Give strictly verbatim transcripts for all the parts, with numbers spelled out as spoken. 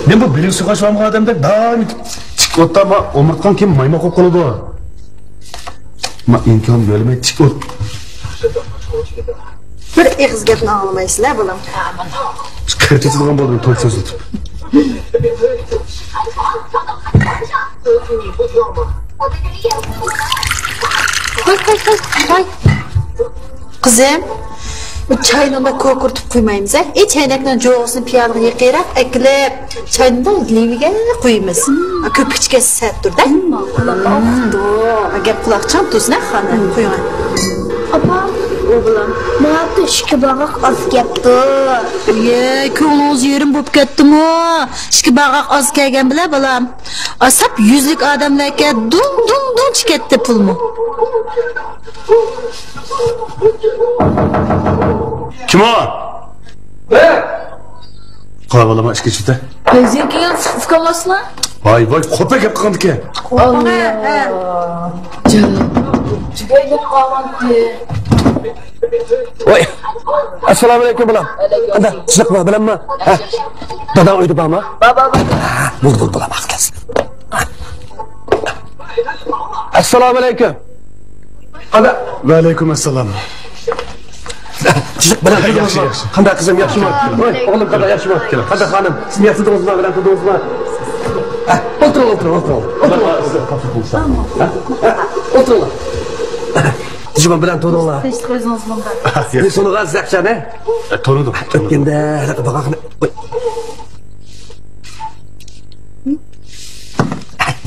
نېمە بۇ بېلىگە سۇ قاچىۋالمىغان ئادەمدەك دائىم تىك ئوتتا ما ئومۇرتقاڭ كېيىن مايماق بولۇپ قالىدۇ. ما ئىمكان بەرمەي تىك ئوت. بىر ئېغىز گەپنى ئاڭلىمايسىلەر، بالام. كىرتىسىدىغان بولدۇم، توي سۆزلىتىپ. ۋاي، ۋاي، ۋاي، ۋاي. قىزىم، بۇ چاينى ئۇنداق كوكۇرتۇپ قۇيمايمىز، ھە؟ ئى، چەينەكنىڭ جوغىسىنى پىيالىغا يېقىنراق ئەكىلىپ، چاينى لىۋىگە قۇيىمىز. كۆپۈكچە كەتسە سەتتۇر-دە. بوپتۇ. گەپ قۇلاقچىڭ تۇرسۇن، ھە، خانىم؟ قۇيۇڭ. ئاپا، ئوغلۇم، ماڭا ئىككى باغاق ئاز كەپتۇ. ئىي، كۆڭلىڭىز يېرىم بوپ كەتتىمۇ؟ ئىككى باغاق ئاز كەلگەن بىلەن، بالام. ئاساب يۈزلۈك ئادەملەركە دۇڭ، دۇڭ، دۇڭ چىكەتتى پۇلمۇ. كىم ئۇ؟ قاۋالىما ئىككى چۈتە. ئۆزۈڭ كەلگەن ئۇكاملاسلا. ۋاي، ۋاي، قوپە گەپ قىلغاندىكەن. ئاللا. جانىم. جۈگەيدىن قالغانتى. ۋاي. ئەسسالامۇ ئەلەيكۇم، بالام. قانداق، تىنچلىقمۇ، بالاممۇ؟ ھە؟ داداڭ ئۆيدە بارمۇ؟ بار، بار، بار. ھە، بولدى، بولدى، بالام، ۋاقىت كەلسۇن. ئەسسالامۇ ئەلەيكۇم. قانداق؟ ۋەئەلەيكۇم ئەسسالام. تىنچلىق، بالام، ياخشى، ياخشى. قانداق قىزىم، ياخشىمۇ؟ ۋاي، ئوغلۇم، قانداق، ياخشىمۇ؟ قانداق خانىم، سىز ياخشىدىڭىزمۇ، بىلەن تۇردىڭىزمۇ؟ ھە، ئولتۇرۇڭ، ئولتۇرۇڭ، ئولتۇرۇڭ. ئولتۇرۇڭ. ھە؟ ھە، ئولتۇرۇڭلار. تىنچلىق، بىلەن تۇردۇڭلار. تىنچلىق، ئۆزىڭىز بولۇڭ. تونۇغانسىز ئەخچانى؟ تونۇدۇم. ئۆتكەندە ھېلىقى باغاقنى، ۋاي.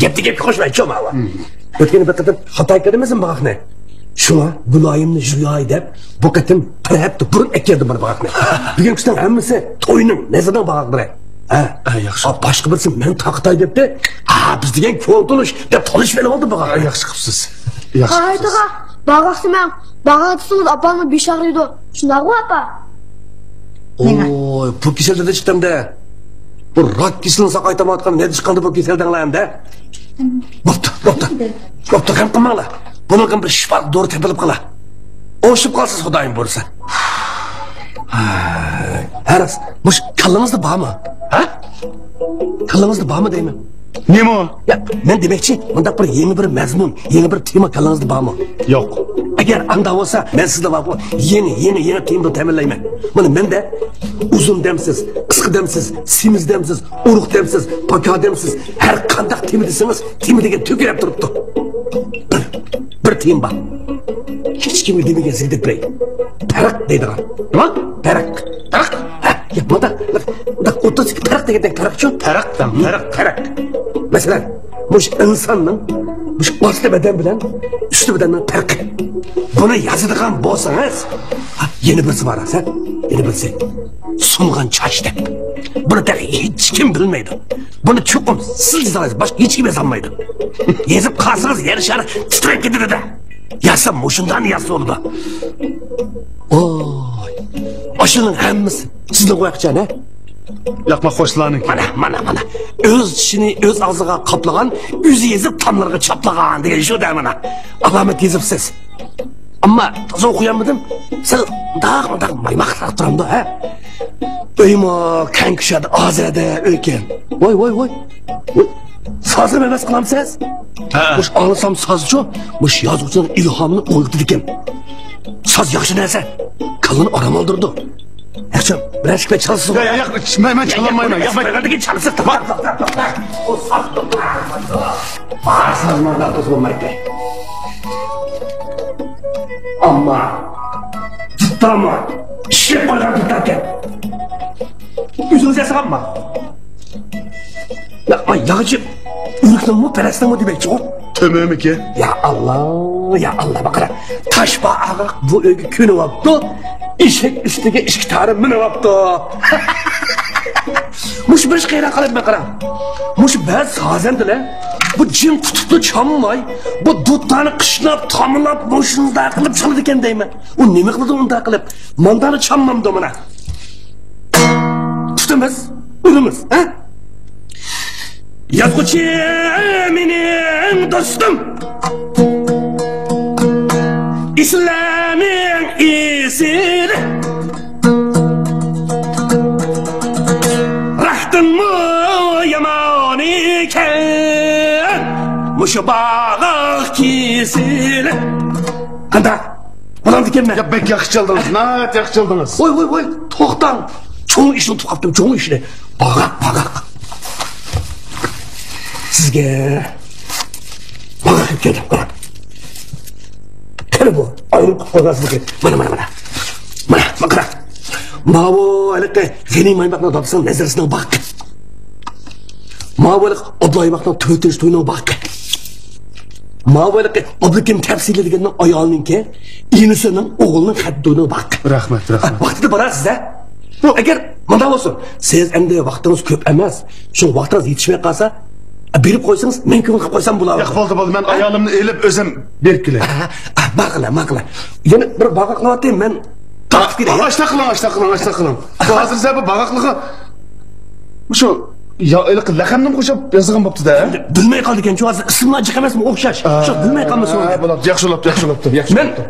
گەپتە گەپكە قوشماي، چوما. ئۆتكەندە بىر قېتىم خاتا كىردىمىزمۇ باغاقنى؟ شۇڭا گۇناھىمنى يۇياي دەپ، بۇ قېتىم بىر ھەپتە بۇرۇن ئەكەلدىم بۇ باغاقنى. بۈگۈنكىسىنىڭ ھەممىسى توينىڭ، نەزىرنىڭ باغاقلىرى. ھە. ھە، ياخشى. ئا، باشقا بىرسى مەن تارقىتاي دەپتۇ. ئا، بىز دېگەن كونا تونۇش دەپ تالىشىپ ئېلىۋالدىم باغاقنى. ھە، ياخشى قىپسىز. ياخشى قىپسىز. قارايتىغا، باغاق دېمەڭ. باغاق دېسىڭىز ئاپامنىڭ بېشى ئاغرىيدۇ. شۇنداقغۇ، ئاپا؟ نېمە؟ ئوي، بۇ كېسەلدە چىقتىمدە. بۇ راك كېسىلىنى ساقايتاماتقان نەدە چىققاندى بۇ كېسەلدەڭلار ئەمدى؟ بوپتۇ، بوپتۇ. بوپتۇ، غەم قىلماڭلار. بۇنىڭغا بىر شىپالىق دورا تېپىلىپ قالا. ئوڭشىلىپ قالسىز، خۇدايىم بۇيرۇسا. ھە، راست. مۇشۇ كاللىڭىزدا بارمۇ؟ ھە؟ كاللىڭىزدا بارمۇ دەيمەن. نېمە ئۇ؟ يا، مەن دېمەكچى، مۇنداق بىر يېڭى بىر مەزمۇن، يېڭى بىر تېما كاللىڭىزدا بارمۇ؟ يوق. ئەگەر ئانداق بولسا، مەن سىزدە بار بۇ يېڭى، يېڭى، يېڭى تېمىدىن تەمىنلەيمەن. مانا مەندە ئۇزۇن دەمسىز، قىسقا دەمسىز، سېمىز دەمسىز، ئۇرۇق دەمسىز، پاكا دەمسىز، ھەر قانداق تېما دېسىڭىز، تېما دېگەن تۆكۈلۈپ تۇرۇپتۇ. بىر، بىر تېما بار. ھېچكىمگە دېمىگەن سىزگە دەپ بېرەي. پەرق دەيدىغان. نېمە؟ پەرق. پەرق؟ ھە، يا، مۇنداق، مۇنداق ئوتتۇرىسىدىكى پەرق دېگەندەك پەرقچۇ؟ پەرق دەڭ، پەرق. پەرق. مەسىلەن، مۇشۇ ئىنساننىڭ مۇشۇ ئاستى بەدەن بىلەن ئۈستى بەدەننىڭ پەرقى. بۇنى يازىدىغان بولسىڭىز، ھە، يەنە بىرسى بار، ھە، يەنە بىرسى. سۇنغان چاچ دەپ. بۇنى تېخى ھېچكىم بىلمەيدۇ. بۇنى چوقۇم سىز يازالايسىز، باشقا ھېچكىم يازالمايدۇ. يېزىپ قالسىڭىز، يەر شارى تىترەپ كېتىدۇ-دە. يازسا مۇشۇنداقنى يازسا بولىدۇ. ئوي، ئاشۇنىڭ ھەممىسى سىزنىڭ ۋاقچان، ھە؟ ياقما خوشلارنىڭكى. مانا، مانا، مانا. ئۆز چىشىنى ئۆز ئاغزىغا قاپلىغان، ئۆزى يېزىپ تاملىرىغا چاپلىغان دېگەن شۇ-دە مانا. ئالامەت يېزىپسىز. ئەمما تازا ئوقۇيالمىدىم. سەل مۇنداق، مۇنداق مايماقراق تۇرامدۇ، ھە؟ ئۆيمۇ كەڭ كۇشادە ئازادە ئۆيكەن. ۋاي، ۋاي، ۋاي. ۋاي. سازنى ھەۋەس قىلامسىز؟ ھە. مۇشۇ ئاڭلىسام سازچۇ، مۇشۇ يازغۇچىنىڭ ئىلھامىنى ئويغىتىدىكەن. ساز ياخشى نەرسە، كاللىنى ئارام ئالدۇرىدۇ. ياخشى، بىرەر ئىككى پەيت چالسىز. ياق، ياق، ياق، مەن، مەن چالالمايمەن. ياق، مەن. توقتا، توقتا، توقتا. ئۇ ساز توقتا. ساز ماڭا توسۇلمايتتى. ئەمما دۇتارمۇ ئىشلەپ قويغان دۇتاركەن. ئۆزىڭىز ياسىغانمۇ؟ يا، ياغىچى ئۆرۈكنىڭمۇ، پەرەسنىڭمۇ دېمەكچىغۇ. تۆمۈرمىكى؟ يا ئاللا، يا ئاللا، بۇ قارا. تاش بار ئاغا بۇ ئۆيگە كۆنۈۋاپتۇ. ئېشەك ئۈستىگە ئىككى تارى مىنىۋاپتۇ. مۇشۇ بىر ئىشقا ھەيران قالىمەن، قاراڭ. مۇشۇ بەزى سازەندىلەر بۇ جىم تۇتۇپلا چالماي، بۇ دۇتارنى قىشلاپ، تامىلاپ، مۇشۇنداق قىلىپ چالىدىكەن دەيمەن. ئۇ نېمە قىلىدۇ ئۇنداق قىلىپ؟ ماندالا چالمامدۇ مانا؟ تۇتىمىز، ئۇرىمىز، ھە؟ يازغۇچى مېنىڭ دوستۇم، ئېسىللەرنىڭ ئېسىلى. راھتىنمۇ مۇشۇ باغاق كېسىلى. قانداق؟ بولامدىكەنمەن؟ يا، بەك ياخشى چالدىڭىز، ناھايىتى ياخشى چالدىڭىز. ۋوي، ۋوي، ۋوي، توختاڭ. چوڭ ئىشنى ئۇنتۇپ قاپتىم، چوڭ ئىشنى. باغاق، باغاق. سىزگە باغاق ئېلىپ كەلدىم، قاراڭ. قېنى بۇ، ئايرىم قىلىپ قويغانسىزكەن. مانا، مانا، مانا. مانا، مانا قاراڭ. ماۋۇ ھېلىقى غېنى مايماقنىڭ دادىسىنىڭ نەزىرىسىنىڭ باغىقى. ماۋۇ ھېلىقى ئابدۇللا مايماقنىڭ تۆتىنچى تويىنىڭ باغىقى. ماۋۇ ھېلىقى ئابلىكىم تەپسىلى دېگەننىڭ ئايالىنىڭكى، ئىنىسىنىڭ ئوغلىنىڭ خەتنە تويىنىڭ باغىقى. رەھمەت، رەھمەت. ۋاقتىدا بارارسىز، ھە؟ بۇ، ئەگەر مۇنداق بولسۇن، سىز ئەمدى ۋاقتىڭىز كۆپ ئەمەس، شۇ ۋاقتىڭىز يېتىشمەي قالسا، بېرىپ قويسىڭىز، مەن كۆڭۈل قىلىپ قويسام بولار. ياق، بولدى، بولدى، مەن ھە؟ ئايالىمنى ئېلىپ ئۆزۈم بېرىپ كېلەي. ھە، ھە، ھە، ماقۇل، ماقۇل. يەنە بىر باغاقلىۋاتاي، مەن تارتىپ كېلەي. ئاشتاق قىلىڭ، ئاشتاق قىلىڭ، ئاشتاق قىلىڭ. بۇ ھازىر سەن بۇ باغاقلىقى مۇشۇ يا، ھېلىقى لەقەمنىمۇ قوشۇپ يازغان بوپتۇ-دە. بىلمەي قالدىكەنچۇ، ھازىر ئىسىملار جىق ئەمەسمۇ، ئوخشاش. شۇ بىلمەي قالمىسۇن. ھە، بولاپتۇ، ياخشى بولاپتۇ، ياخشى بولاپتۇ، ياخشى مەن بولاپتۇ.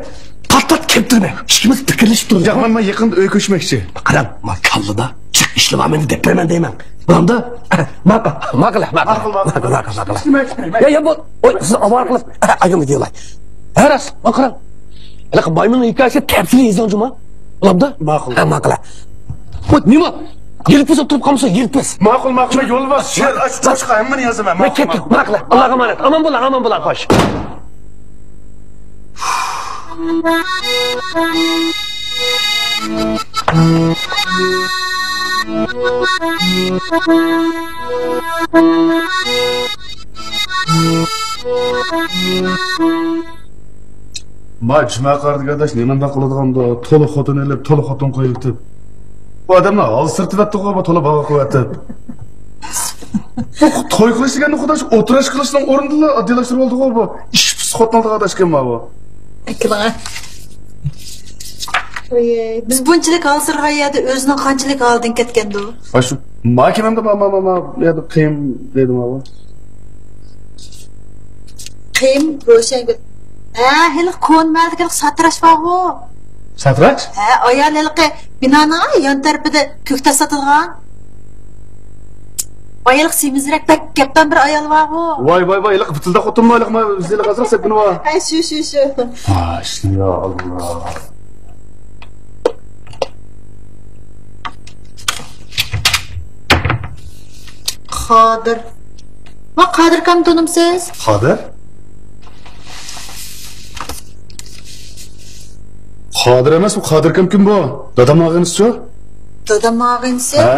پات-پات كەپتىرمەن. ئىككىمىز پىكىرلىشىپ تۇرىمىز. ياق، مەن، مەن يېقىندا ئۆي كۆچمەكچى. قاراڭ، ما كاللىدا جىق ئىشلىۋالمايمەن دەپ بېرىمەن دەيمەن. بولامدۇ؟ ماقۇل، ماقۇل، ماقۇل، ماقۇل، ماقۇل، ماقۇل. يا، يا، بۇ، ئوي، سىزنى ئاۋارە قىلىپ، ئايان دېيىلاي. ھە، راست، ما قاراڭ. ھېلىقى مايمۇننىڭ ھېكايىسىگە تەپسىلىي يېزىڭ جۇما. بولامدۇ؟ ماقۇل. ھە، ماقۇل. ۋوي، نېمە؟ يىلپىز ئولتۇرۇپ قالمىسا، يىلپىز. ماقۇل، ماقۇل، يولۋاس، شېئىر ئاچ، باشقا ھەممىنى يازىمەن. مەن ماقۇل، كەتتىم، ماقۇل. ماقۇل. ئاللاغا ئامانەت. ئامان بولاڭ، ئامان بولاڭ، خوش. ما جۈمە قارى دېگەن ئاداش نېمانداق قىلىدىغاندۇ؟ تولا خوتۇن ئېلىپ، تولا خوتۇن قويۇۋېتىپ. بۇ ئادەمنى ھالسىرىتىۋەتتىغۇ، بۇ تولا باغاق قىلىۋېتىپ. بۇ توي قىلىش دېگەننى، خۇداش، ئولتۇراش قىلىشنىڭ ئورنىدىلا ئاددىيلاشتۇرۇۋالدىغۇ بۇ. ئىش پۇس خوتۇن ئالىدىغان ئاداش ئىكەن ما بۇ. ئەكىلىڭە. ۋاي، بىز بۇنچىلىك ھالسىرىغان يەردە ئۆزىنىڭ قانچىلىك ھالىدىن كەتكەندۇ؟ ۋاي، شۇ ما كىمەمدە ما، ما، ما، ما، يەردە قىيىم دەيدۇ ما بۇ. قىيىم روشەنگۈل. ھە، ھېلىقى كونا مەھەللىدىكى ھېلىقى ساتىراش بارغۇ. ساتىراش؟ ھە، ئايال ھېلىقى بىنانىڭ يان تەرىپىدە كۆكتات ساتىدىغان. ۋاي، ھېلىقى سېمىزرەك بەك گەپدان بىر ئايال بارغۇ. ۋاي، ۋاي، ۋاي، ھېلىقى بىتىلداق خوتۇنمۇ، ھېلىقى ما، بىز ھېلىقى ئازراق سەپكىنى بار. ھە، شۇ، شۇ، شۇ. ۋاي، يا ئاللا. قادىر. ۋا، قادىر ئاكامنى تونۇمسىز؟ قادىر؟ قادىر ئەمەس، بۇ قادىر ئاكام كىم بۇ؟ دادامنىڭ ئاغىنىسىچۇ؟ دادامنىڭ ئاغىنىسى؟ ھە؟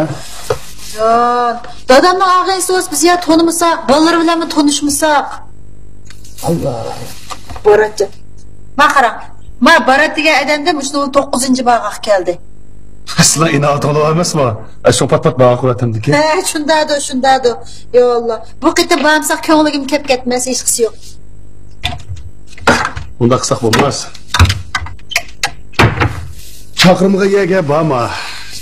جان، دادامنىڭ ئاغىنىسى بولسا بىز يا تونۇمىساق، بالىلىرى بىلەنمۇ تونۇشمىساق. ئاللا. باراتجان. ما قاراڭ. ما بارات دېگەن ئادەمدە مۇشۇ توققۇزىنچى باغاق كەلدى. ئەسلا ئىناۋەت ئوغلى ئەمەسمۇ؟ ئە، شۇ پات-پات باغاق قىلىۋاتامدىكى. ھە، شۇنداقدۇ، شۇنداقدۇ. يا ئاللا. بۇ قېتىم بارمىساق كۆڭلىگىمۇ كەپ كەتمەس، ھېچقىسى يوق. ئۇنداق قىلساق بولماس. چاقىرمىغان يەرگە بارما،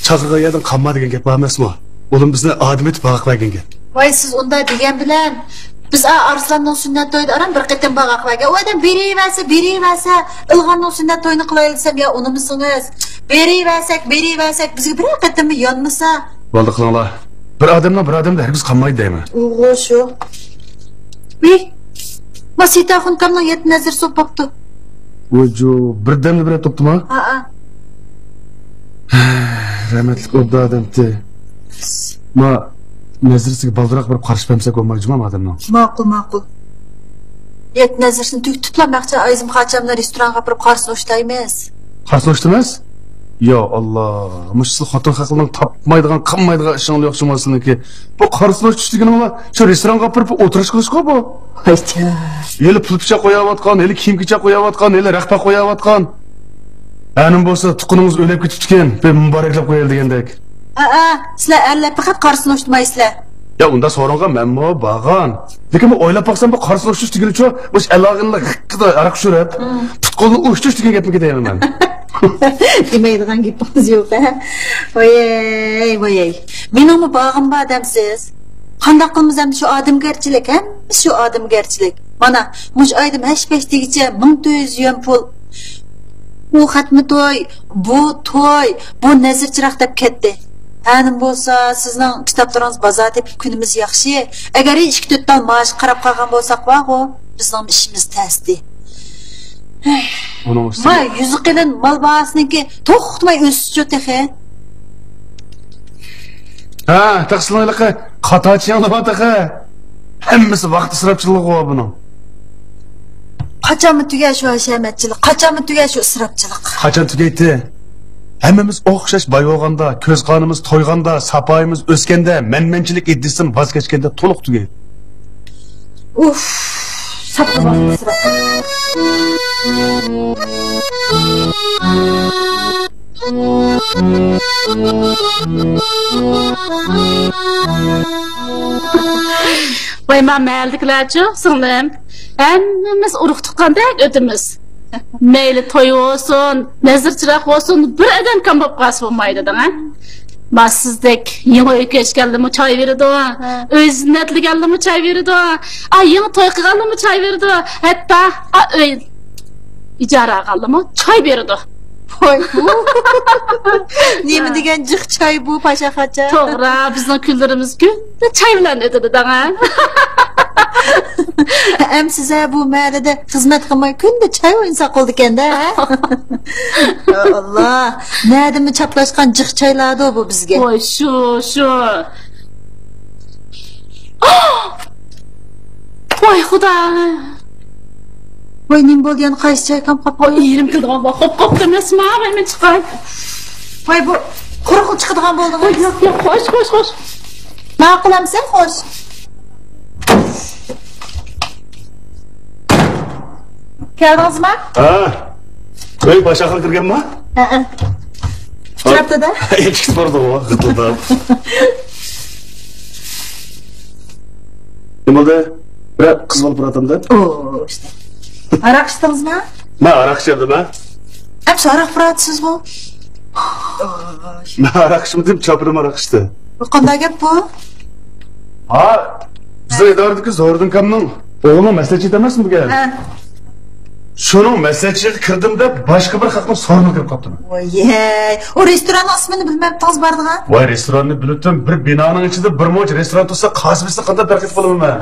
چاقىرغان يەردىن قالما دېگەن گەپ بار ئەمەسمۇ؟ ئۇلۇم بىزنى ئادەم ئېتىپ باغاق بەرگەن گەپ. ۋاي، سىز ئۇنداق دېگەن بىلەن، بىز ئا ئارسلاننىڭ سۈننەت تويىدا ئاران بىر قېتىم باغاق بەرگەن. ئۇ ئادەم بېرىۋەرسە، بېرىۋەرسە، ئىلغارنىڭ سۈننەت تويىنى قىلايلى دېسەم، يا ئۇنىمىسىڭىز. بېرىۋەرسەك، بېرىۋەرسەك، بىزگە بىرەر قېتىممۇ يانمىسا. بولدى، قىلىڭلار. بىر ئادەمنىڭ بىر ئادەمدە ھەرگىز قالمايدۇ دەيمەن. ئۇغۇ شۇ. ۋىي، ما سىتاخۇن ئاكامنىڭ يەتتە نەزىرى سوپ بوپتۇ. ۋوجۇ، بىردەمدە بىرەر توپتىما؟ ھەئە. رەھمەتلىك ئوبدان ئادەمتى. ما نەزىرىسىگە بالدۇراق بېرىپ قارىشىپ بەرمىسەك بولمايدۇ جۇما ئادەمنىڭ. ماقۇل، ماقۇل. يەتتە نەزىرىسىنى تۈگىتىپلا مەخچەن ئايزىم خاچامنى رېستورانغا ئاپىرىپ قارىسىنى ئوشتايمىز. قارىسىنى ئوشتىمىز؟ يا ئاللا، مۇشۇ سىز خوتۇن خەقلەرنىڭ تاپمايدىغان، قانمايدىغان ئىشىڭلار يوق شۇڭا سىزنىڭكى. بۇ قارىسىنى ئوشتۇش دېگىنىڭلار شۇ رېستورانغا ئاپىرىپ ئولتۇرۇش قىلىشقۇ بۇ. ھايچە. ھېلى پۇل پىچاق قويۇۋاتقان، ھېلى كىيىم كېچەك قويۇۋاتقان، ھېلى رەخپە قويۇۋاتقان. ئەنىم بولسا تۇغقىنىڭىز ئۆلۈپ كېتىپتىكەن، بىر مۇبارەكلەپ قويايلى دېگەندەك. ھەئە، سىلەر ئەرلەر پەقەت قارىسىنى ئوشتىمايسىلەر. يا ئۇنداق سورىغانغا مەنمۇ بارغان. لېكىن بۇ ئويلاپ باقسام، بۇ قارىسىنى ئوشتۇش دېگىنىچۇ، مۇشۇ ئەل-ئاغىنىلەر غىققىدە ھاراق چۈشۈرۈپ، پۇت-قولنى ئوشتۇش دېگەن گەپمىكىن دەيمەن مەن. دېمەيدىغان گېپىڭىز يوق، ھە؟ ۋايەي، ۋايەي. مېنىڭمۇ باغىم بار دەمسىز؟ قانداق قىلىمىز ئەمدى، شۇ ئادەمگەرچىلىك، ھەممىسى شۇ ئادەمگەرچىلىك. مانا، مۇشۇ ئايدىم ھەش-پەش دېگۈچە مىڭ تۆت يۈز يۈەن پۇل. ئۇ خەتمە توي، بۇ توي، بۇ نەزىر چىراغ دەپ كەتتى. ھە، نېمە بولسا، سىزنىڭ كىتابلىرىڭىز بازار تېپىپ كۈنىمىز ياخشى. ئەگەر ئىككى تۆت تال مائاش قاراپ قالغان بولساق بارغۇ، بىزنىڭ ئىشىمىز تەستى. ئۇنىڭ ئۈستىگە ما يۈزى قېلىن مال باھاسىنىڭكى توختىماي ئۆسۈشىچۇ تېخى. ھە، تەخسىلىڭ ھېلىقى قاتارچى ياڭلىما تېخى. ھەممىسى ۋاقىت ئىسراپچىلىقىغۇ بۇنىڭ. قاچانمۇ تۈگەر شۇ ھەشەمەتچىلىك، قاچانمۇ تۈگەر شۇ ئىسراپچىلىق؟ قاچان تۈگەيتتى؟ ھەممىمىز ئوخشاش باي بولغاندا، كۆز قانىمىز تويغاندا، ساپايىمىز ئۆسكەندە، مەنمەنچىلىك ئىدىيىسىدىن ۋاز كەچكەندە تولۇق تۈگەيدۇ. ئۇف، ساپا ۋاقىت ئىسراپ. ۋاي، ما مەھەللىدىكىلەرچۇ، سىڭلىم؟ ھەممىمىز ئۇرۇق تۇغقاندەك ئۆتىمىز. مەيلى توي بولسۇن، نەزىر چىراغ بولسۇن، بىر ئادەم كەم بولۇپ قالسا بولمايدۇ دەڭە. ما سىزدەك يېڭى ئۆي كۆچكەنلىمۇ چاي بېرىدۇ، ھە. ئۆي زىننەتلىگەنلىمۇ چاي بېرىدۇ، ئا، يېڭى توي قىلغانلىمۇ چاي بېرىدۇ، ھەتتا، ئا، ئۆي ئىجارە ئالغانلىمۇ چاي بېرىدۇ. ۋاي، بۇ نېمە دېگەن جىق چاي بۇ، پاشا خاچا؟ توغرا، بىزنىڭ كۈنلىرىمىز كۈندە چاي بىلەن ئۆتىدۇ دەڭە. ئەمسىز ھە بۇ مەھەللىدە خىزمەت قىلماي كۈندە چاي ئوينىساق بولىدىكەن-دە، ھە؟ يا ئاللا، نەدىمۇ چاپلاشقان جىق چايلاردۇ بۇ بىزگە. ۋاي، شۇ، شۇ. ۋاي خۇدا! ۋاي، نېمە بولدى يەنە، قايسى چايكام قاپتۇ؟ ۋاي، ئېرىم كېلىدىغان ۋاقىت قاپتۇ ئەمەسمۇ، ۋاي، مەن چىقاي. ۋاي، بۇ قۇرۇقلا چىقىدىغان بولدىڭىز. ۋاي، ياق، ياق، خوش، خوش، خوش. ماقۇل ئەمسە، خوش. كەلدىڭىزمۇ؟ ھە. ئۆي باشاققا كىرگەنما؟ ھەئە. تۇرۇپتۇ-دە. ئىككىسى بارىدىغۇ، غىدىلداپ. نېمە بولدى؟ بىرەر قىز بولۇپ باراتامدۇ؟ ئو، ئىشتە. ھاراق ئىچتىڭىزمۇ؟ مەن ھاراق ئىچەمدىمەن. ئەمسە ھاراق باراتسىزغۇ؟ مەن ھاراق ئىچمىدىم، چاپىنىم ھاراق ئىچتى. بۇ قانداق گەپ بۇ؟ ھا، بىزنىڭ ئىدارىدىكى زورىدىن كامنىڭ ئوغلىنىڭ مەسلىھەتچى ئەمەسمۇ بۇ گەپ؟ ھە. شۇنىڭ مەسلىھەتچىگە كىردىم دەپ، باشقا بىر خەقنىڭ سورۇنىغا كىرىپ قاپتىمەن. ۋايەي، ئۇ رېستوراننىڭ ئىسمىنى بىلمەپتىڭىز بارىدىغان؟ ۋاي، رېستوراننى بىلىۋېتىم، بىر بىنانىڭ ئىچىدە بىر مۇنچە رېستوران تۇرسا، قاسىبىسىنى قانداق تەرقىيات قىلىمەن مەن؟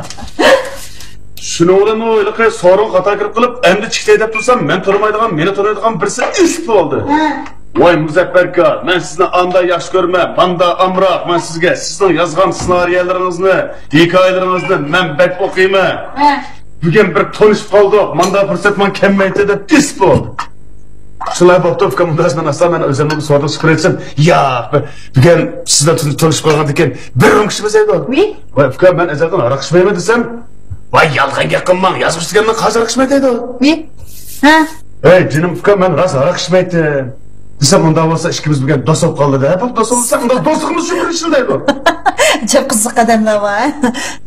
شۇنىڭ بىلەنمۇ ھېلىقى سورۇنغا قاتار كىرىپ قېلىپ، ئەمدى چىقتى دەپ تۇرسام، مەن تونۇمايدىغان، مېنى تونۇيدىغان بىرسى ئۈست بولدى. ھە. ۋاي مۇزەپپەركا، مەن سىزنى ئاندا ياخشى كۆرىمەن، ماندا ئامراق، مەن سىزگە سىزنىڭ يازغان سېنارىيەلىرىڭىزنى، ھېكايىلىرىڭىزنى مەن بەك ئوقۇيمەن. ھە. بۈگۈن بىر تونۇشۇپ قالدۇق، ماندا پۇرسەت ماڭا كەلمەيتتى دەپ ئۈست بولدى. شۇنداق بوپتۇ، ئۇكام، مۇنداق، مەن ئاستا مەن ئۆزۈمنىڭ سورۇنىغا چىقىپ كېلىۋېتسەم، ياق، بۈگۈن سىزلەر تونۇشۇپ قالغاندىن كېيىن بىر رۇم كىشىمىز دەيدۇ. ۋىي؟ ۋاي ئۇكام، مەن ئەزەلدىن ھاراق ئىچمەيمەن دېسەم، ۋاي يالغان گەپ قىلماڭ، يازغۇچى دېگەننىڭ قازى ھاراق ئىچمەيدۇ دەيدۇ. ۋىي؟ ھە؟ ھەي جېنىم ئۇكام، مەن راست ھاراق ئىچمەيتتىم دېسەم، ئۇنداق بولسا ئىككىمىز بۈگۈن دوست بولۇپ قالدۇق دە. بولۇپ دوست بولسا ئۇنداق دوستلۇقىمىز شۇ بىر يىل دەيدۇ. جىق قىزىق ئادەملەر بار.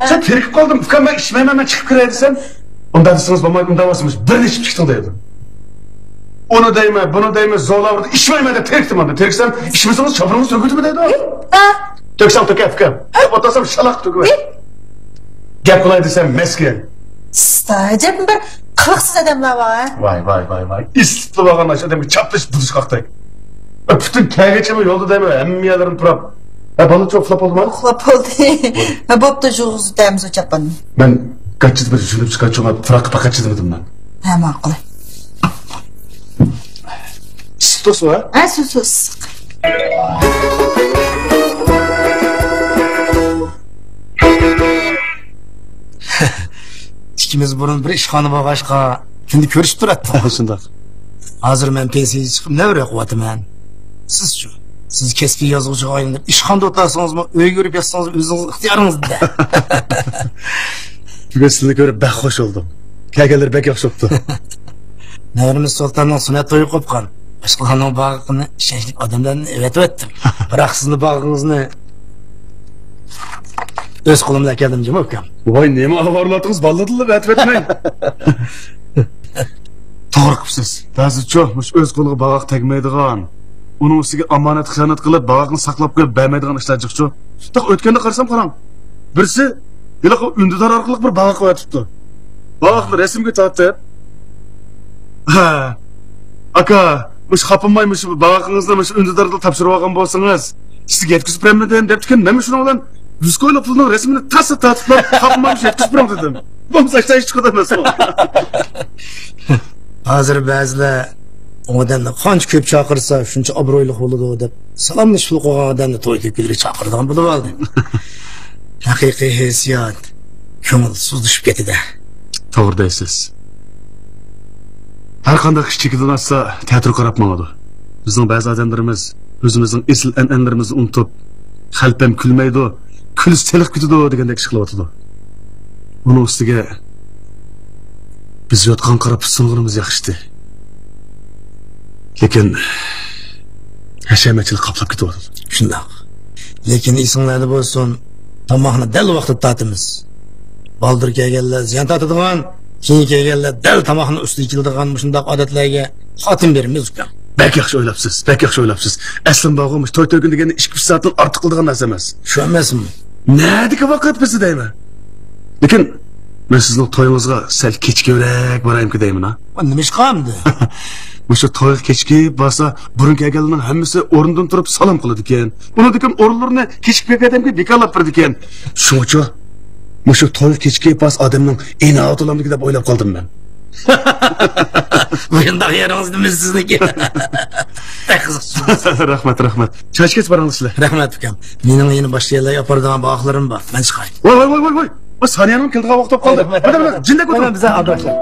سەن تېرىكىپ قالدىم ئۇكام، مەن ئىچمەيمەن، مەن چىقىپ كىرەي دېسەم، ئۇنداق دېسىڭىز بولمايدۇ، ئۇنداق بولسا بىر نېچە ئىچىپ چىقتىڭ دەيدۇ. ئۇنى دەيمەن، بۇنى دەيمەن، زورلاپ ئۇرۇپ ئىچمەيمەن دەپ تېرىكتىم ئاندىن. تېرىكسەم، ئىچمىسىڭىز چاپىنىڭىزنى تۆكۈۋېتىمەن دەيدۇ. ھە؟ تۆكسەڭ تۆكە، ئۇكام. ھە؟ دەپ ئولتۇرسام شالاق تۆكۈۋەت. ھە؟ گەپ قىلاي دېسەم مەسكەن. ئەجەب بىر قىلىقسىز ئادەملەر بار ھە. ۋاي، ۋاي، ۋاي، ۋاي. ئىسسىتىپ بولغان ئاشۇ ئادەمگە چاپلىشىپ بۇدۇشقاقتەك. پۈتۈن كەلگۈچىمۇ يولدا دەيمەن، ھەممە يەرلىرىنى پۇراپ. ھە، بالا چوق ئۇخلاپ بولدىما؟ ئۇخلاپ بولدى. ھە، بوپتۇ، شۇ ئۇزىتەمىز ئۇ چاپاننى. مەن گاچچىدا بىر يۇلۇپ چىققان چوڭ پۇراققا پەقەت چىدىمىدىم مەن. ھە، ماقۇل. ئىسسىق تۇرسىمۇ ھە؟ ھە، سۇ، سۇ ئىسسىق. ئىككىمىز بۇرۇن بىر ئىشخانا بولغاچقا، كۈندە كۆرۈشۈپ تۇراتتۇق. شۇنداق. ھازىر مەن پېنسىيەگە چىقىپ نەۋرە ئوقۇۋاتىمەن. سىزچۇ؟ سىز كەسپىي يازغۇچىغا ئايلىنىپ، ئىشخانىدا ئولتۇرسىڭىزمۇ، ئۆيگە كىرىپ ياتسىڭىزمۇ، ئۆزىڭىز ئىختىيارىڭىزدا. بۈگۈن سىزنى كۆرۈپ بەك خۇش بولدۇم. كەلگەنلىرى بەك ياخشى بوپتۇ. نەۋرىمىز سۇلتاننىڭ سۈننەت تويى قوپقان. ئاشقىلاننىڭ باغىقىنى ئىشەنچلىك ئادەملەرنى ئەۋەتىۋەتتىم. بىراق سىزنى باغىڭىزنى ئۆز قولۇم بىلەن ئەكەلدىم جۇمۇ ئۇكام. ۋاي، نېمە ئاۋارىلاتىڭىز، بالىدىنلا ئەۋەتىۋەتمەي. توغرا قىپسىز. بەزىچۇ، مۇشۇ ئۆز قولىغا باغاق تەگمەيدىغان، ئۇنىڭ ئۈستىگە ئامانەتكە خىيانەت قىلىپ، باغاقنى ساقلاپ قويۇپ بەرمەيدىغان ئىشلار جىقچۇ. تېخى ئۆتكەندە قارىسام قاراڭ، بىرسى ھېلىقى ئۈندىدار ئارقىلىق بىر باغاق ئەۋەتىپتۇ. باغاقنى رەسىمگە تارتىپ، ھە، ئاكا، مۇشۇ خاپىماي مۇشۇ باغاقىڭىزنى مۇشۇ ئۈندىدارغا تاپشۇرۇۋالغان بولسىڭىز، سىزگە يەتكۈزۈپ بېرەلمىدىم دەپتىكەن. مەنمۇ شۇنىڭ بىلەن يۈز كويلۇق پۇلنىڭ رەسىمىنى تاسلا تارتىپلا، خاپىماي يەتكۈزۈپ بېرىڭ دېدىم. بولمىسا ھېچ چىقىدۇ ئەمەسمۇ. ھازىر بەزىلەر ئۇ ئادەمنى قانچە كۆپ چاقىرسا، شۇنچە ئابرۇيلۇق بولىدۇ دەپ، سالاملىشىپ قويغان ئادەمنى توي تۆكۈلگە چاقىرىدىغان بولۇۋالدى. ھەقىقىي ھېسسىيات كۆڭۈل سۇسلىشىپ كېتىدۇ. توغرا دەيسىز. ھەر قانداق ئىش چېكىدىن ئاشسا، تەتۈر قاراپ ماڭىدۇ. بىزنىڭ بەزى ئادەملىرىمىز ئۆزىمىزنىڭ ئېسىل ئەنئەنىلىرىمىزنى ئۇنتۇپ، خەلپەم كۈلمەيدۇ، كۈلسە تېلىقىپ كېتىدۇ دېگەندەك ئىش قىلىۋاتىدۇ. ئۇنىڭ ئۈستىگە بىز يوتقان قاراپ سۇنغىنىمىز ياخشىتى. لېكىن ھەشەمەتچىلىك قاپلاپ كېتىۋاتىدۇ. شۇنداق. لېكىن ئېسىڭلاردا بولسۇن، تاماقنى دەل ۋاقتىدا تارتىمىز. بالدۇر كەلگەنلەر زىيان تارتىدىغان، كېيىن كەلگەنلار دەل تاماقنىڭ ئۈستىگە كېلىدىغان مۇشۇنداق ئادەتلەرگە خاتىمە بېرىمىز، ئۇكام. بەك ياخشى ئويلاپسىز، بەك ياخشى ئويلاپسىز. ئەسلىم بارغۇ، مۇشۇ توي تۆگۈن دېگەننى ئىككى ئۈچ سائەتتىن ئارتۇق قىلىدىغان نەرسە ئەمەس. شۇ ئەمەسمۇ؟ نەدىكى ۋاقىت بىزدە دەيمەن. لېكىن مەن سىزنىڭ تويىڭىزغا سەل كېچىكىۋېرەك بارايمىكىن دەيمەن ھا. نېمىشقا ئەمدى؟ مۇشۇ تويغا كېچىكىپ بارسا، بۇرۇن كەلگەنلەرنىڭ ھەممىسى ئورنىدىن تۇرۇپ سالام قىلىدىكەن. بۇنىڭدىن كېيىن ئورۇنلىرىنى كېچىكىپ كەلگەن ئادەمگە بىكارلاپ بېرىدىكەن. شۇڭىچۇ مۇشۇ تويغا كېچىكىپ بارسا ئادەمنىڭ ئىناۋىتى بولامدىكىن دەپ ئويلاپ قالدىم مەن. بۇنداق يېرىڭىز نېمە سىزنىڭكى؟ بەك قىزىق. رەھمەت، رەھمەت. چاي ئىچكەچ باراڭلار سىلەر. رەھمەت، ئۇكام. مېنىڭ يەنە باشقا يەرلەرگە ئاپارىدىغان باھالىرىم بار. مەن چىقاي. ۋاي، ۋاي، ۋاي، ۋاي، ۋاي. ۋاي، سانىيەنىڭ كېلىدىغان ۋاقتى بولۇپ قالدى. رەھمەت. مانا، مانا، جىندەك ئولتۇرۇڭ. بىزلەر ئاپىرىشىپ.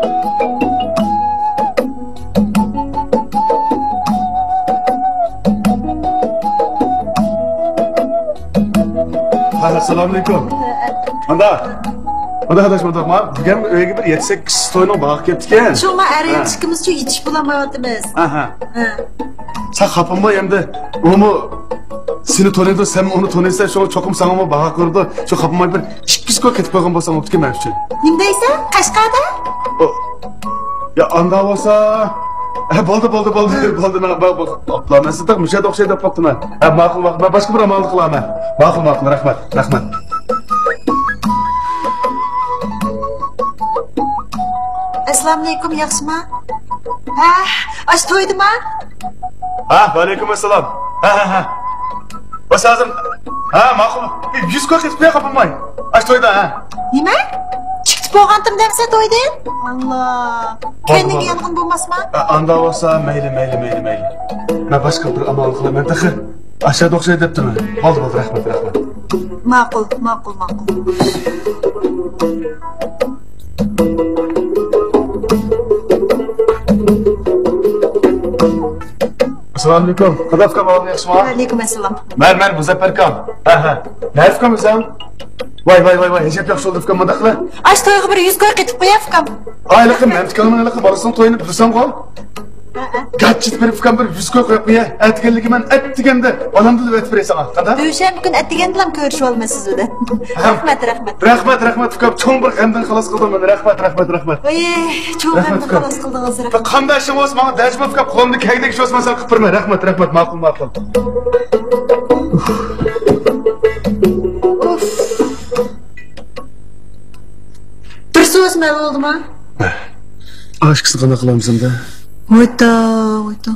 ھە، ئەسسالامۇئەلەيكۇم. مانداق. مانداق ئاداش، مانداق. ما بۈگۈن ئۆيگە بىر يەتتە سەككىز توينىڭ باغا كېلىپتىكەن. شۇڭا ئەر ھە. ئىككىمىزچۇ يېتىشىپ بولالمايۋاتىمىز. ھە، ھە. ھە. سەن خاپىمۇ ئەمدى، ئۇمۇ سېنى تونۇيدۇ، سەن ئۇنى تونۇيسەن، شۇڭا چوقۇم ساڭىمۇ باھا قىلىدۇ. شۇ خاپىماي بىر ئىككى يۈز كوي قېتىپ قويغان بولساڭ بوپتىكەن مەن ئۈچۈن. نېمە دەيسەن؟ قەشقەردە؟ ئو، يا ئاندا بولسا، ھە، بولدى، بولدى، بولدى، بولدى، مەن، بولدى، بولدى. ئاپلا، مەن سىز مۇشۇ يەردە ئوخشايدۇ دەپ قاپتىمەن. ھە، ماقۇل، ماقۇل، مەن باشقا بىر ئامانلىق قىلارمەن. ماقۇل، ماقۇل، رەھمەت، رەھمەت. ئەسسالامۇئەلەيكۇم، ياخشىما؟ ھە، ئاشۇ تويدىما؟ ھە، ۋەئەلەيكۇم ئەسسالام. ھە، ھە، ھە. بولسا ھازىر، ھە، ماقۇل. يۈز كوي قېتىپ قوياي، خاپىماي. ئاشۇ تويدا، ھە. نېمە؟ چىقىپ بولغانتىم دەمسە تويدىن؟ ئاللا. بولدى، كەينىڭگە بولدى. يانغىن بولماسما؟ ئە، ئاندا بولسا مەيلى، مەيلى، مەيلى، مەيلى. مەن باشقا بىر ئامال قىلىمەن تېخى. ئاشۇ يەردە ئوخشايدۇ دەپتىمەن. بولدى، بولدى، رەھمەت، رەھمەت. ماقۇل، ماقۇل، ماقۇل. ئەسسالامۇئەلەيكۇم. قاداش ئۇكام، ئەھۋالىڭ ياخشىمۇ؟ ۋەئەلەيكۇم ئەسسالام. مەن، مەن مۇزەپپەر ئۇكام. ھە، ھە. نەدە ئۇكام ئۆزۈڭ؟ ۋاي، ۋاي، ۋاي، ۋاي، ئەجەب ياخشى بولدى ئۇكام، مۇنداق قىلە. ئاش تويغا بىر يۈز كوي قېتىپ قوياي ئۇكام. ئاي، لېكىن مەمتىكاننىڭ ھېلىقى بالىسىنىڭ تويىنى بىلىسەنغۇ؟ ھە، ھە. گاچچىت بېرىپ ئۇكام بىر يۈز كوي قويۇپ قويە. ئەتىگەنلىكى مەن ئەتىگەندە بالامدىن ئېتىپ بېرەي ساڭا. قانداق؟ دۈشەنبە كۈنى ئەتىگەندىلا كۆرۈشۈۋالىمەن سىز بىلەن. ھە. رەھمەت، رەھمەت. رەھمەت، رەھمەت ئۇكام. چوڭ بىر غەمدىن خالاس قىلدىڭ مېنى. رەھمەت، رەھمەت، رەھمەت. ئەي، چوڭ رەھمەت غەمدىن ئۇكام. خالاس قىلدىڭىز، رەھمەت. قانداق ئىشىڭ بولسا ماڭا دەرج بولۇپ ئۇكام، قولۇمدىن كەلگىنىنى ئىش بولسا مەن ساڭا قىلىپ بېرىمەن. رەھمەت، رەھمەت. ماقۇل، ماقۇل. بىر سوئال بولدىما؟ ئاشكىسى قانداق قىلامسەن دە؟ ۋايتا، ۋايتا.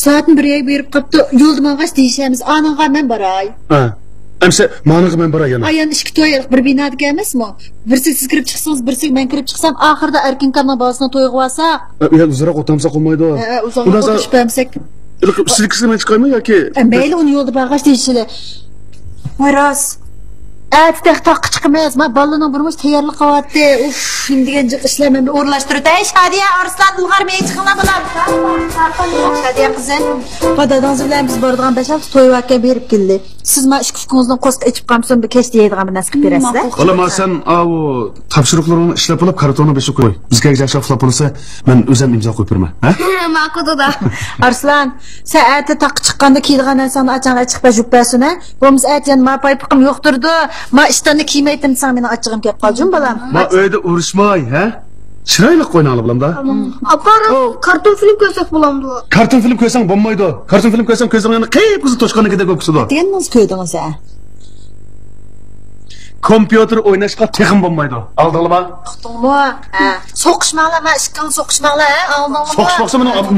سائەتمۇ بىر يەرگە بېرىپ قاپتۇ. يولدا ماڭغاچ دېيىشەمىز. ئانىڭغا مەن باراي. ھە. ئەمسە مانىڭغا مەن باراي يەنە. ئايان ئىككى توي بىر بىنادىكى ئەمەسمۇ؟ بىرسىگە سىز كىرىپ چىقسىڭىز، بىرسىگە مەن كىرىپ چىقسام، ئاخىرىدا ئەركىنكامنىڭ بالىسىنىڭ تويىغا بارساق. ئە، ئۇ يەردە ئۇزاقراق ئولتۇرمىساق بولمايدۇ. ھە، ھە، ئۇزاقراق ئولتۇرۇشۇپ بەرمىسەك. ئىسسىلىكىسىنى مەن چىقايمۇ ياكى؟ ئە، مەيلى، ئۇنى يولدا بارغاچ دېيىشىلى. ۋاي راست. ئەتە تېخى تاغقا چىقىمىز. ما بالىنىڭ بىر مۇنچە تەييارلىق قىلىۋاتتى. ئۇف، نېمە دېگەن جىق ئىشلار، مەن بىر ئورۇنلاشتۇرۇپ. ھەي، شادىيە، ئارسلان، ئىلغار مېيى چىقىڭلار بالام. شادىيە قىزىم. ما دادىڭىز بىلەن بىز بارىدىغان بەش-ئالتە توي باركەن، بېرىپ كېلىلى. سىز ما ئىككى ئۇكىڭىزنىڭ قورسىقى ئېچىپ قالمىسۇن، بىر كەچتە يەيدىغان بىر نەرسە قىلىپ بېرەسىلەر. ماقۇل. بالام، سەن ئاۋۇ تاپشۇرۇقلىرىڭنى ئىشلەپ بولۇپ، كارتوننى بېشىپ قوي. بىزگە ئەگەر ئىشلەپ بولسا، مەن ئۆزۈم ئىمزا قويۇپ بېرىمەن. ھە؟ ماقۇل دادا. ئارسلان، سەن ئەتە تاغقا چىققاندا كىيىدىغان نەرسەڭنى ئاچاڭ ئېچىقىپ بەر، يۇيۇپ بەرسۇن، ھە؟ بولمىسا ئەتە يەنە ما پايپىقىم يوق تۇرىدۇ، ما ئىشتاننى كىيمەيتتىم دېسەڭ مېنىڭ ئاچچىقىم كەپ قالىدۇ، جۇمۇ بالام. ما ئۆيدە ئۇرۇشماي، ھە؟ چىرايلىق ئويناڭلار بالام دا. ئاپا، كارتون فىلىم كۆرسەك بولامدۇ؟ كارتون فىلىم كۆرسەڭ بولمايدۇ. كارتون فىلىم كۆرسەڭ كۆزۈڭ يەنە قىپقىزىل توشقاننىڭكىدەك بولۇپ كېتىدۇ. دېگەننىڭىز كۆردىڭىز ھە؟ كومپيۇتېر ئويناشقا تېخىمۇ بولمايدۇ. ئاڭلىدىڭلارمۇ؟ ئۇقتۇڭمۇ؟ ھە. سوقۇشماڭلار، ما ئىككىڭلار سوقۇشماڭلار، ھە؟ ئاڭلىدىڭلارمۇ؟ سوقۇش بولسا مېنىڭ ئاپام.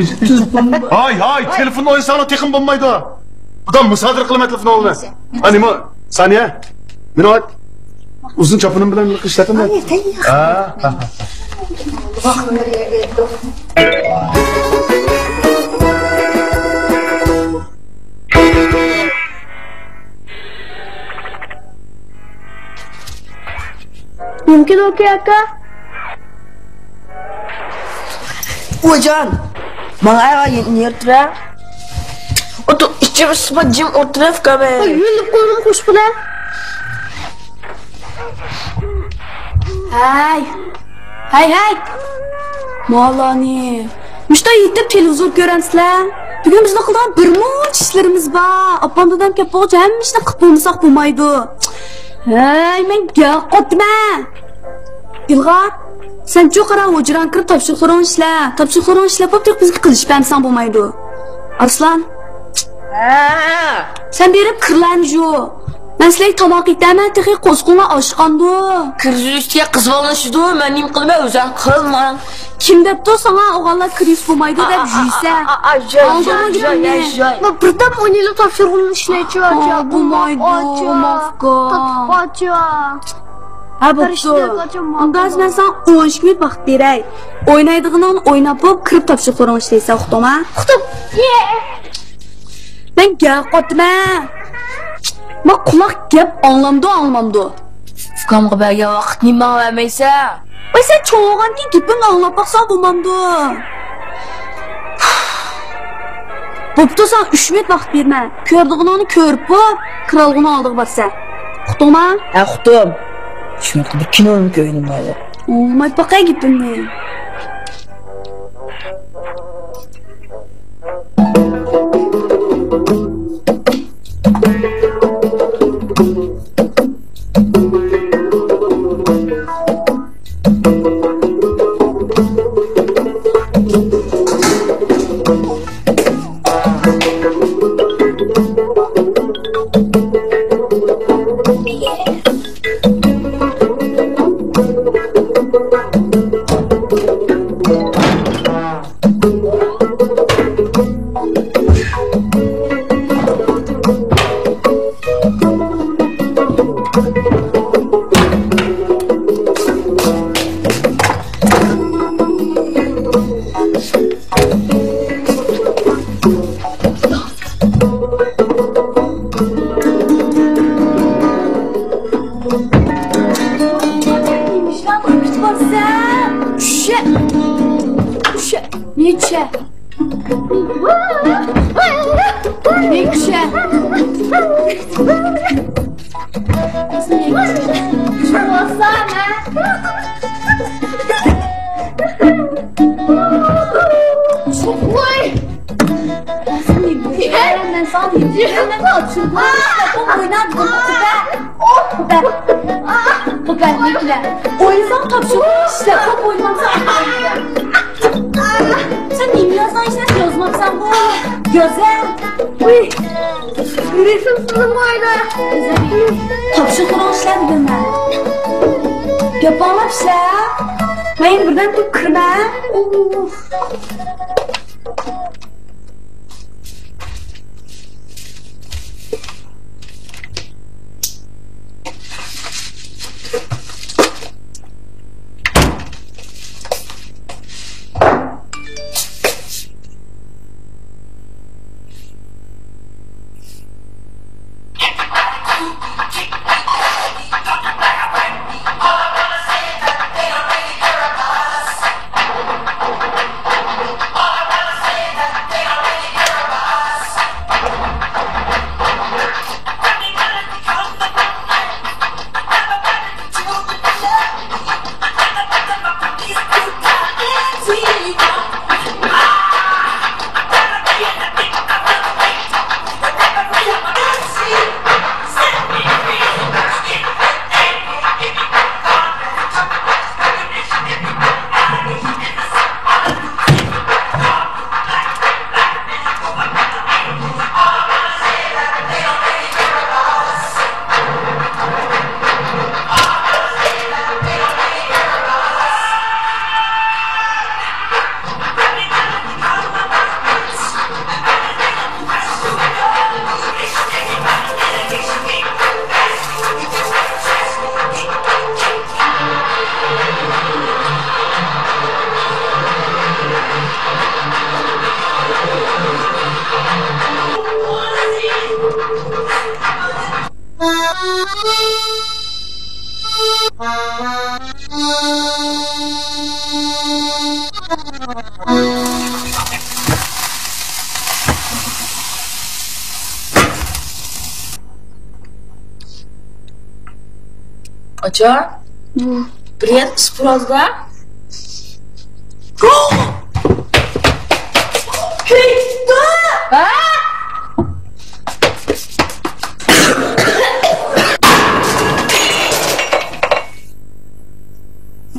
ھاي، ھاي، تېلېفون ئوينىساڭلار تېخىمۇ بولمايدۇ. ئادام مۇسادىرە قىلىمەن تېلېفون ئالدىن. ھە، نېمە؟ سانىيە، مېنى ئايت. ئۇزۇن چاپىنىم بىلەن ئىشلەتتىم. ھە، ھە، ھە. مۇمكىن، ئوكەي ئاكا. ئۇجان، ماڭا ئايغا يېرىتىۋەر. ئوتۇر، ئىچىم ئىسسىپ، جىم ئولتۇرۇپ قالماي. يۆلۈپ قويدۇم قوشقىلار. ھەي. ھەي، ھەي. مالانى. مۇشتا يېتىپ تېلېۋىزور كۆرەمسىلەر؟ بۈگۈن بىزنىڭ قىلىدىغان بىر مۇنچە ئىشلىرىمىز بار. ئاپام دادام كەپ بولغۇچە ھەممە ئىشنى قىلىپ بولمىساق بولمايدۇ. ھەي، مەن گەپ قاتتىمەن. ئىلغار، سەنچۇ قارا ھۇجراڭغا كىرىپ تاپشۇرۇقلىرىڭنى ئىشلە. تاپشۇرۇقلىرىڭنى ئىشلەپ بولۇپ تۇرۇپ بىزگە قىلىشىپ بەرمىسەڭ بولمايدۇ. ئارسلان. ھە. سەن بېرىپ كىرلەرنى يۇ. مەن سىلەرگە تاماق ئېتەرمەن، تېخى قورسىقىڭلار ئاچقاندۇ. كىر يۇيۇشتىكى قىز بالىلىشىدۇ، مەن نېمە قىلىمەن، ئۆزۈڭ قىل، ماڭ. كىم دەپتۇ ساڭا ئوغانلار كىر يۇيۇپ بولمايدۇ دەپ يۈيسە؟ ئالدىڭمۇ گېپىمنى؟ مەن بىردەم ئون يىللىق تاپشۇرۇقنى ئىشلەيچۇ، ئاچا. بولمايدۇ، ماكا. تاپشۇرۇق ئاچا. ھە، بوپتۇ. ئۇندا ھازىر مەن ساڭا ئون ئىككى مىنۇت ۋاقىت بېرەي. ئوينايدىغىنىڭنى ئويناپ بوپ، كىرىپ تاپشۇرۇقلىرىڭنى ئىشلەيسەن، ئۇقتۇڭما؟ ئۇقتۇم. يە. مەن گەپ قاتتىمەن. ما قۇلاق گەپ ئاڭلامدۇ، ئاڭلىمامدۇ؟ ئۇكامغا بەرگەن ۋاقىتنى ماڭا بەرمەيسەن. ۋاي، سەن چوڭ بولغاندىكىن گېپىمنى ئاڭلاپ باقساڭ بولمامدۇ؟ بوپتۇ، ساڭا ئۈچ مىنۇت ۋاقىت بېرىمەن. كۆرىدىغىنىڭنى كۆرۈپ بوپ، كىرالغۇنىڭ ئالدىغا بارىسەن. ئۇقتۇڭما؟ ھە، ئۇقتۇم. ئۈچ مىنۇتقا بىر كىنونى كۆرگىنىم بار. ئاڭلىماي باقاي گېپىمنى. نېمە ئىش؟ ۋاي! مەن ساڭا دېدىم، مەن قاچىدىم. توپ ئويناپ، توپ. توپ بەرمەيدىلەر. ئوينىساڭ تاپشۇرۇق ئىشلە، توپ ئوينىمىساڭ. سەن نېمە يازغان ئىشلەپ يازماپسەنغۇ؟ يازە. ئۇي. يۈرىكىم سىزىلمايدۇ. تاپشۇرۇق ئىشلە دېدىم مەن. گەپ ئاڭلاپ ئىشلە. مەن بىردەم تۇرۇپ كىرىمەن. جان، بىر يەر ئىسپىرازدا.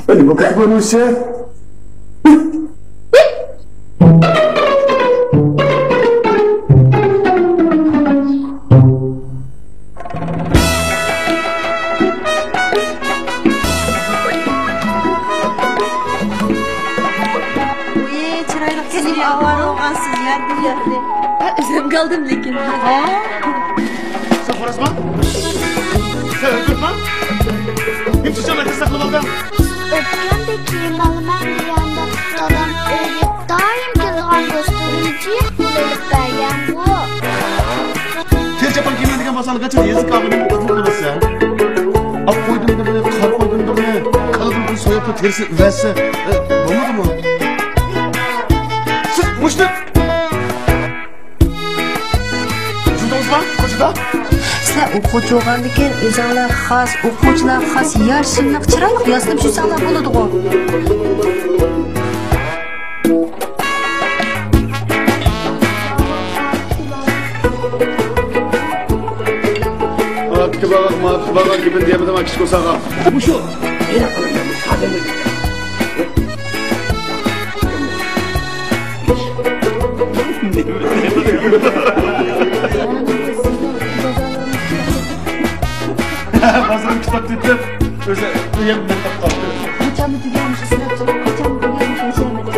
ئەنە بۇ قېتىم بولمىسا. ئۇي، چىرايلىق كىشى ئاۋارە بولغانسىز، ياردىم بەردى. ھە، ئۆزۈمگە ئالدىم لېكىن. ھە؟ سەن خورازما؟ سەن ئۆلتۈرۈپما؟ نېمە ئۈچۈن جانلىق ساقلاپ ئالدىڭ؟ ئۆپكەمدە كىيىم ئالىمەن دېگەندە، دادام ئۆيگە دائىم كېلىدىغان دوستلىرىم جىق پۇل ئېلىپ بەرگەنغۇ. تېرە چاپان كىيىمەن دېگەن بولساڭ، قاچان يېزىق ئاغىنىڭ ئۆزىنى قىلىسەن؟ ئاق قويدۇم دېمە، قارا قويدۇم دېمە، قالغان پۇل سويۇپلا تېرىسى ئۈۋەتسە، ئە، بولمىدىمۇ؟ سىز مۇشۇ ۋۇجۇدىڭىزما كوچىدا؟ سىلەر ئوقۇغۇچى بولغاندىكىن ئۆزۈڭلار خاس، ئوقۇغۇچىلار خاس ياشىنلىق، چىرايلىق ياسىنىپ يۈرسەڭلار بولىدىغۇ. ماۋۇ تىكى بارغان، ماۋۇ تىكى بارغان گېپىنى دېيەلمىدىم، كىچىك بولساغا. مۇشۇ. بازارغا كىتاب تېپىپ، ئۆزى ئۆيەم بىلەن تاپقان. قاچانمۇ تۈگەيمىش، ئىسراپچىلىق قاچانمۇ تۈگەيمىش، يېشەلمىدى.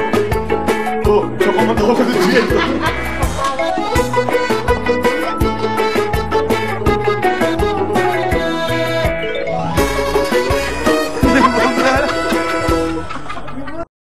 بۇ چوقۇم بىر توغرا تۈگەيدۇ.